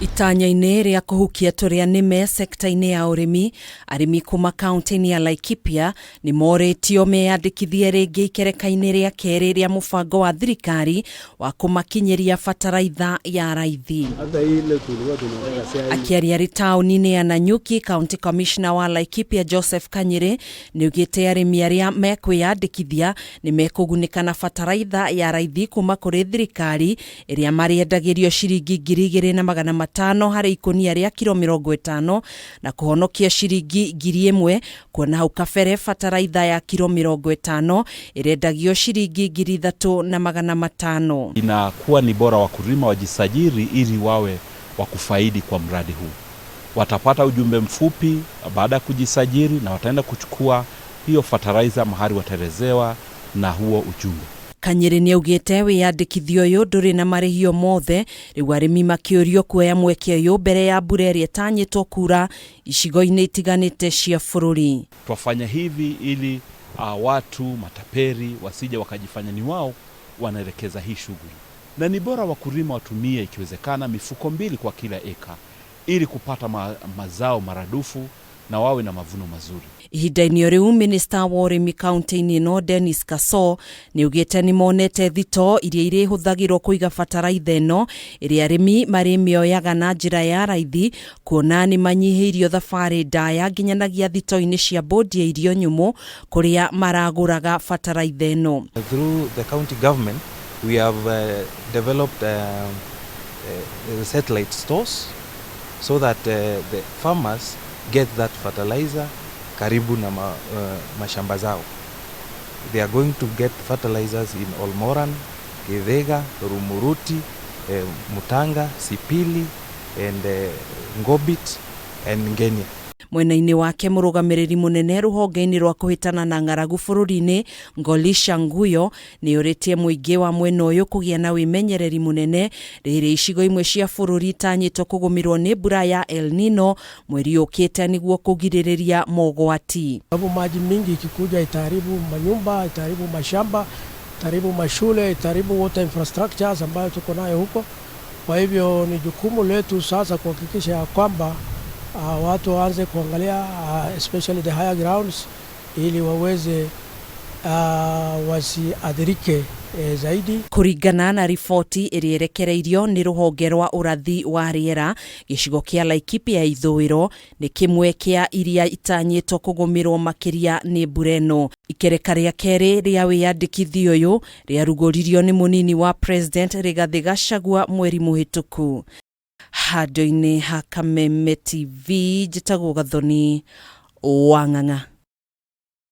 Itanya-inĩ rĩa kũhukia tũrĩa nĩme sekta-inĩ ya ũrĩmi, arĩmi kuma kaunti-inĩ ya Laikipia nĩ morĩtio meyandĩkithie rĩngĩ ikereka-inĩ rĩa kerĩ rĩa mũbango wa thirikari wa kũmakinyĩria bataraitha ya raithi. Akĩaria arĩ taũni-inĩ ya Nanyuki, County Commissioner wa Laikipia Joseph Kanyĩrĩ nĩaugĩte arĩmi arĩa mekwĩyandĩkithia nĩ mekũgunĩka na bataraitha ya raithi kuma kũrĩ thirikari ĩrĩa marĩendagĩrio ciringi 2500 harĩ ikũnia rĩa kiro 50 na kũhonokia ciringi 1000 kuona hau kabere bataraitha ya kiro 50 ĩrendagio ciringi 3500. Inakuwa ni bora wakulima wajisajili ili wawe wa kufaidi kwa mradi huu. Watapata ujumbe mfupi baada ya kujisajili na wataenda kuchukua hiyo fertilizer mahali wataelezewa na huo ujumbe. Kanyĩrĩ nĩaugĩte wĩyandĩkithia ũyũ ndũrĩ na marĩhi o mothe, rĩu arĩmi makĩũrio kuoya mweke ũyũ mbere ya mbura ĩrĩa ĩtanyĩtwo kura icigo-inĩ itiganĩte cia bũrũri. Twafanya hivi ili watu mataperi wasije wakajifanya ni wao wanaelekeza hii shughuli, na ni bora wakulima watumie ikiwezekana mifuko 2 kwa kila eka ili kupata mazao maradufu na wawe na mavuno mazuri. Ihinda-inĩ o rĩu minista wa ũrĩmi kaunti-inĩ ĩno Dennis Kaso nĩaugĩte nĩmonete thito iria irĩhũthagĩrwo kũiga bataraitha ĩno ĩrĩa arĩmi marĩmĩoyaga na njĩra ya raithi kuona nĩmanyihĩirio thabarĩ ndaya nginyanagia thito-inĩ cia bodi ya irio nyũmũ kũrĩa maragũraga bataraitha ĩno. Through the county government we have developed satellite stores so that the farmers get that fertilizer karibu na mashamba zao. They are going to get fertilizers in Olmoran, Githega, Rumuruti, Mutanga, Sipili and Ngobit and Ngenia. Mwena-inĩ wake mũrũgamĩrĩri mũnene rũhonge-inĩ rwa kũhĩtana na ng'aragu bũrũri-inĩ Ngolisha Nguyo nĩũrĩtie mũingĩ wa mwena ũyũ kũgĩa na wĩmenyereri mũnene rĩrĩ icigo imwe cia bũrũri itanyĩtwo kũgũmĩrwo nĩ mbura ya El Nino mweri ũkĩte nĩguo kũgirĩrĩria mogwati. Sababu maji mingi ikikuja itaharibu manyumba, itaharibu mashamba, itaharibu mashule, itaharibu water infrastructures ambayo tuko nayo huko. Kwa hivyo ni jukumu letu sasa kuhakikisha ya kwamba watu waanze kuangalia especially the higher grounds ili waweze wasiathirike zaidi. Kũringana na riboti ĩrĩa ĩrekereirio nĩ rũhonge rwa ũrathi wa rĩera, gĩcigo kĩa Laikipia ya ithũĩro nĩ kĩmwe kĩa iria itanyĩtwo kũgũmĩrwo makĩria nĩ mbura ĩno. Ikereka rĩa kerĩ rĩa wĩyandĩkithia ũyũ rĩarugũririo nĩ mũnini wa President Rigathĩ Gachagua mweri mũhĩtũku. Handũ-inĩ ha Kameme TV njĩtagwo Gathoni Wang'ang'a.